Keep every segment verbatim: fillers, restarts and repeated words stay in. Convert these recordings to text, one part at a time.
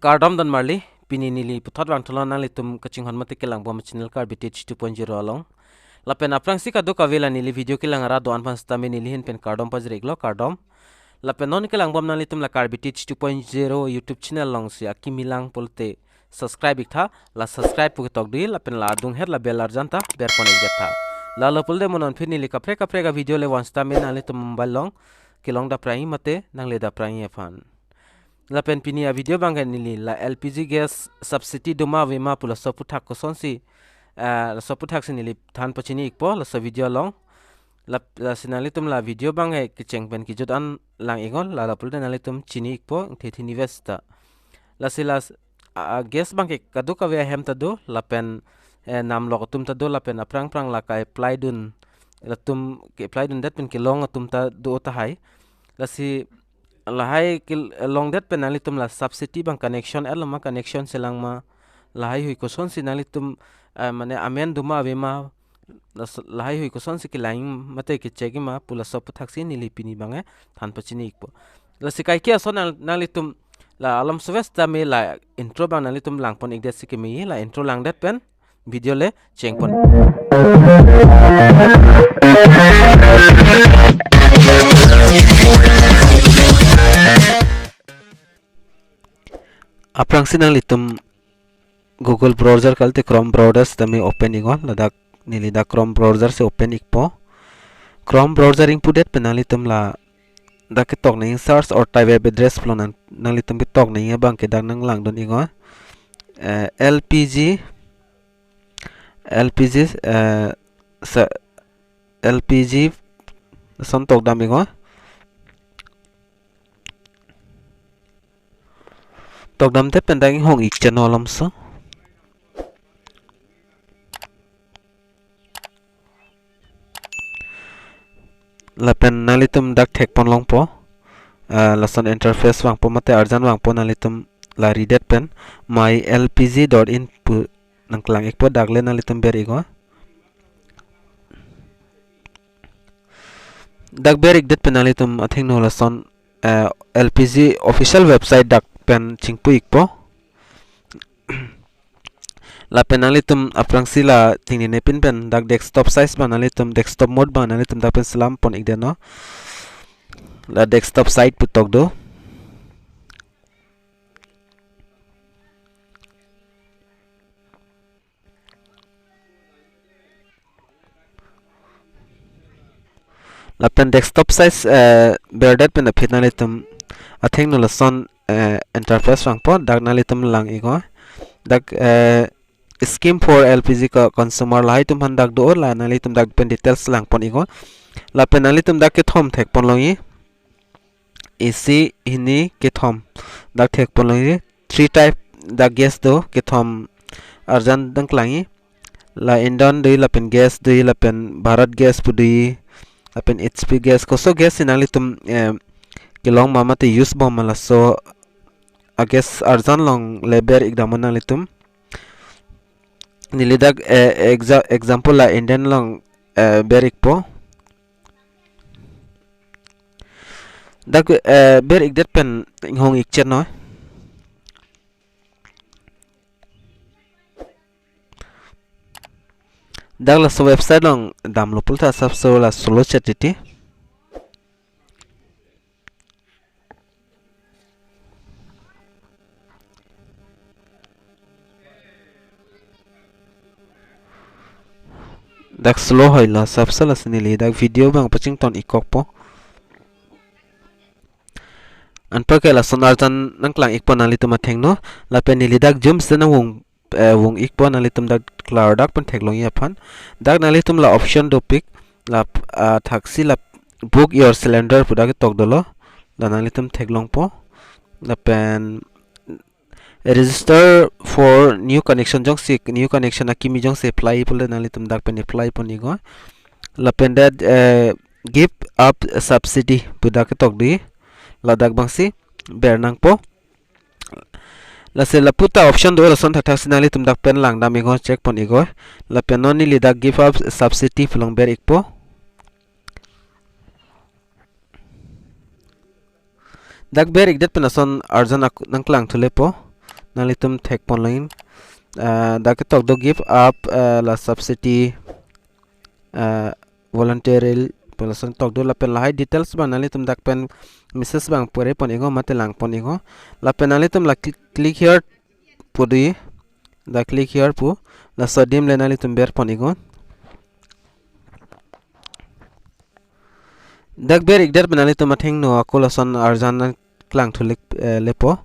Kardom don marli, pini neli puthot vangthulo nanglitum kachinghon mate kelangbom channel Karbi Teach two point zero along. Lapen aphrangsi kadokave la neli video kelang arat do-an aphan sitame neli ahin pen kardom pajir-iklo, kardom. Lapen non kelangbom nanglitum la Karbi Teach two point zero YouTube channel alongsi akimi lang pulote subscribe iktha, la subscribe pu ketok dui, lapen la adunghet la bell arjan ta berpon-ik detha. Lalo pulote mo non aphi neli kaprek kaprek avideo le van sitame nanglitum mobile along kelong daprang-i mate nangle daprang-i aphan. Lapen pini avideo abangke neli la L P G gas subsidy doma avema pu laso aphuthak kosonsi, eh, laso aphuthaksi neli than pachini-ikpo laso video along. Lap-, lasi nanglitum la video abangke kecheng pen kejut an lang-iknon, lalo pulote nanglitum chini-ikpo ingthethini vesta. Lasi las-, a, a, gas abangke kadokave ahem ta do, lapen, eh, namlok atum ta do, lapen aphrang aphrang la ke-apply dun, latum ke-apply dundet pen kelong atum ta do tahai. Lasi lahai kelongdet pen nanglitum la subsidy abang connection et-lo ma, connection selang ma, lahaihui kosonsi nanglitum, eh, mane amen doma avema, las-, lahaihui kosonsi kelang mate kechek ma pu laso aphuthaksi neli pini abangke than pachini-ikpo. Lasi kaike ason nang-, nanglitum la alam suves tame la intro abang nanglitum langpon-ik detsi keme, la intro langdet pen video le chengpon. Aphrangsi nanglitum Google browser kalite Chrome browser sitame open-iknon, ladak neli dak Chrome browser si open-ikpo. Chrome browser ingpudet pen nanglitum ladak ketok nangji search or type web address pulo nang, nanglitum ketok nangji abangke dak nanglangdun-iknon. Eh, L P G, L P G, eh, sa-, L P G ason tokdam-iknon. Tokdamdet pen dak inghong-ik chenolomso. Lapen nanglitum dak thekponlongpo. Ah, lason interface vangpo mate arjan vangpo, nanglitum la ridet pen my L P G dot in pu nangklang-ikpo, dak le nanglitum ber-iknon. Dak ber-ikdet pen nanglitum athengno lason, eh, L P G official website dak pen chingpu-ikpo. Lapen nanglitum aphrangsi la thingnine pin pen dak desktop site abang nanglitum desktop mode abang nanglitum dak pen selampon-ik detnon. La desktop site pu tok do. Lapen desktop site, eh, berdet pen aphi nanglitum athengno lason, eh, interface vangpo, dak nanglitum lang-iknon. Dak, eh, scheme for L P G co-, consumer lahai atum aphan dak do, la nanglitum dak pen details langpon-iknon. Lapen nanglitum dak kethom thekponlongji. Isi hini kethom dak thekponlongji. Three type dak gas do, kethom arjan nangklangji. La Indian doji, lapen gas doji, lapen Bharat gas pu doji, lapen H P gas, koso gas si nanglitum, eh, kelong ma mate use bom ma laso a-gas arjan along le ber-ik damnon nanglitum. Neli dak, eh, exa-, example la Indian along, eh, ber-ikpo. Dak, eh, ber-ikdet pen inghong-ik chenoi. Dak laso website along damlo pulote asapso la solo chat titi. Dak slow hoilo, asapso lasi neli dak video abang pachington-ikkokpo. Anparke lason arjan nangklang-ikpo nanglitum athengno, lapen neli dak zoom si nangvung, eh, vung-ikpo nanglitum dak klardak pen theklongji aphan. Dak nanglitum la option dopik, la, ah, thaksi la book your cylinder pu dak ketok dolo, la nanglitum theklongpo. Lapen register for new connection, jongsi new connection akimi jongsi apply pulote nanglitum dak pen apply pon-iknon. Lapen dak, eh, give up subsidy pu dak ketok di, ladak abangsi ber nangpo. Lasi lapu ta option do, lason thakthaksi nanglitum dak pen langdam-iknon, check pon-iknon. Lapen non neli dak give up subsidy pu along ber-ikpo. Dak ber-ikdet pen lason arjan ak-, nangklang thulepo. nanglitum thekpon longin. Ah, dak ketok do give up, ah, la subsidy, ah, voluntarily pu lason tok do, lapen lahai details abang nanglitum dak pen message abang pore pon iknon mate langpon iknon. Lapen nanglitum la cl-, click here pu do, dak click here pu, laso adim le nanglitum berpon iknon. Dak ber-ikdet pen nanglitum athengno ako lason arjan nangklang thulik, eh, lepo.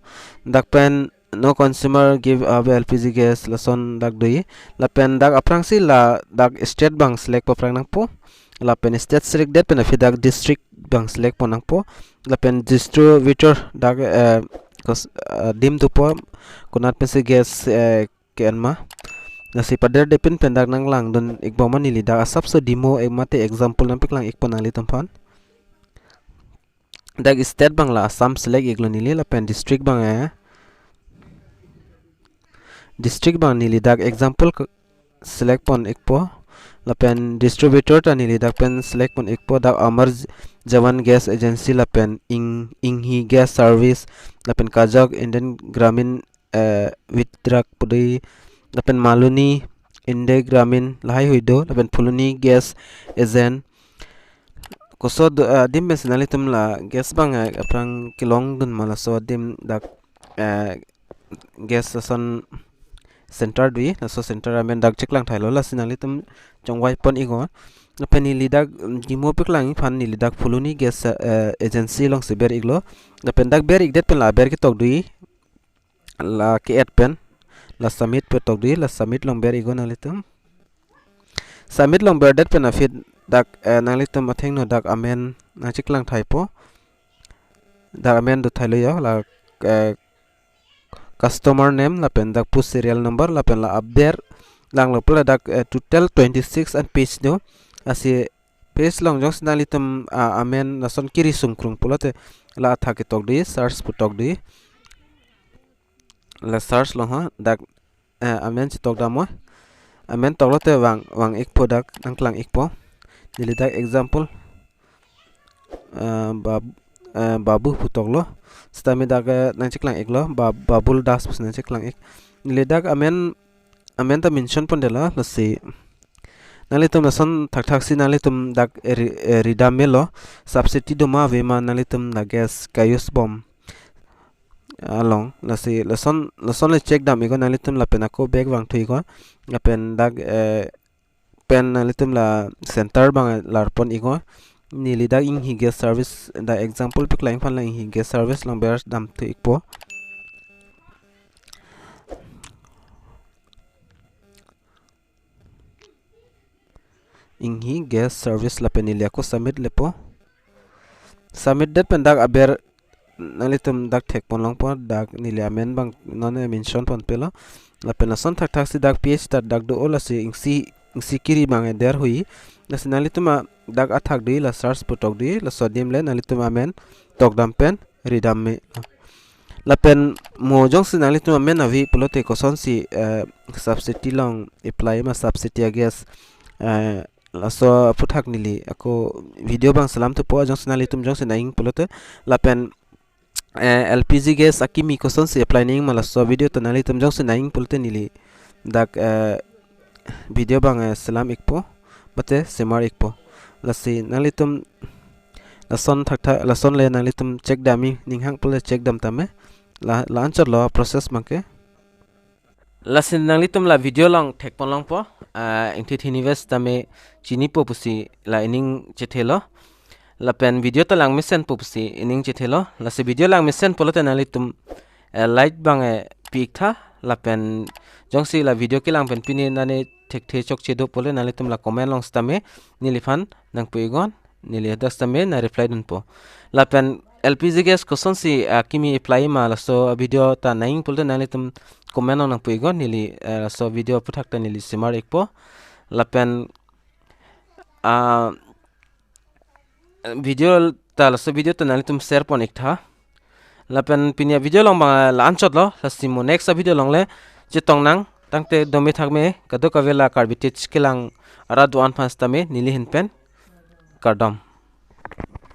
Dak pen no consumer give up L P G gas lason dak do. Lapen dak aphrangsi ladak state abang select po aphrang nangpo. Lapen state select det pen aphi dak district abang select pon nangpo. Lapen distributor dak, eh, kos-, eh, adim dopo konat pensi gas, eh, ke-en ma. Lasi pader det pen pen dak nanglangdun ikbom ma, neli dak asapso demo ek mate example nangpeklang ikpo nanglitum aphan. Dak state abang la Assam select iklo neli, lapen district abang, eh, district abang neli dak example ke select pon ikpo. Lapen distributor ta neli dak pen select pon ikpo, dak Amar Jawan Gas Agency lapen Ing-, Inghi Gas Service lapen Kajak Indian Gramin, eh, Vitrak pu do, lapen Maloni India Gramin lahai hui do, lapen Phuloni Gas Agent. Koso do, eh, adim pensi nanglitum la gas abang, eh, aphrang kelongdun ma, laso adim dak, eh, gas lason center do, laso center amen dak cheklang thailo, lasi nanglitum chongvai pon iknon. Lapen neli dak, mm, demo peklang aphan neli dak Phuloni Gas, eh, Agency alongsi ber iklo. Lapen dak ber-ikdet pen la aber ketok do, la ke-add pen, la submit pu tok do, la submit along ber iknon nanglitum. Submit along berdet pen aphi dak, eh, nanglitum athengno dak amen nangcheklang thaipo. Dak amen do thailo yo, la, eh, customer name lapen dak pu serial number lapen la aber langlo pu la dak, eh, total twenty-six an page do. Lasi page along jongsi nanglitum, ah, amen lason kiri sungkrung pulote la athak ketok do, search pu tok do. La search along ha dak, eh, amen chetok damnon. Amen toklote vang, vang ikpo, dak nangklang ikpo. Neli dak example, eh, Bab-, eh, Babu pu toklo. Sitame dak, eh, nangcheklang iklo, Ba-, Babul Das pusi nangcheklang ik. Neli dak amen, amen ta mention pondetlo, lasi nanglitum lason thakthaksi nanglitum dak, eh, ri-, eh, ridam melo, subsidy do ma ave ma nanglitum la gas ka-use bom along. Lasi lason, lason le check dam iknon nanglitum, lapen ako back vangthu iknon. Lapen dak, eh, pen nanglitum la center abang larpon iknon. Neli dak Inghi Gas Service, dak example peklang aphan la Inghi Gas Service along ber damthu ikpo. Inghi Gas Service lapen neli ako submit lepo. Submit det pen dak aber nanglitum dak thekpon longpo, dak neli amen abang non mention ponpelo. Lapen lason thakthaksi dak page ta dak do-o, lasi ingsi, ingsi kiri abang der hui. Lasi nanglitum a dak athak do, la search pu tok do, laso adim le nanglitum amen tok dam pen ridam me. Lapen mo jongsi nanglitum amen ave pulote kosonsi, eh, subsidy along apply ma, subsidy a-gas, eh, laso aphuthak neli ako video abang selam thupo, jongsi nanglitum jongsi nang-ing pulote. Lapen, eh, L P G gas akimi kosonsi apply nang ma, laso video ta nanglitum jongsi nang-ing pulote neli dak, eh, video abang, eh, selam ikpo mate semar ikpo. Lasi nanglitum lason thakthak, lason le nanglitum check dam ik, ning hang pulote check dam tame. La, la-anchotlo process abangke. Lasi nanglitum la video along thekpon longpo, ah, ingthit hini ves tame chinipo pusi la ining chethelo. Lapen video ta langmesenpo pusi ining chethelo. Lasi video langmesen pulote nanglitum, eh, like abang, eh, pi iktha. Lapen jongsi la video kelang pen pine nane thekthe chokche do pulote nanglitum la comment along sitame neliphan nangpu iknon, neli hadak sitame nang reply dunpo. Lapen L P G gas kosonsi akimi apply ma, laso video ta nang-ing pulote nanglitum comment along nangpu iknon, neli, eh, laso video aphuthak ta neli semar ikpo. Lapen, ah, video ta, laso video ta nanglitum share pon iktha. Lapen pini a video along abang la-anchotlo, lasi mo next a video along le chetong nang, tangte dome thakme, kadokave la Karbi Tech kelang arat do-an aphan sitame neli ahin pen kardom.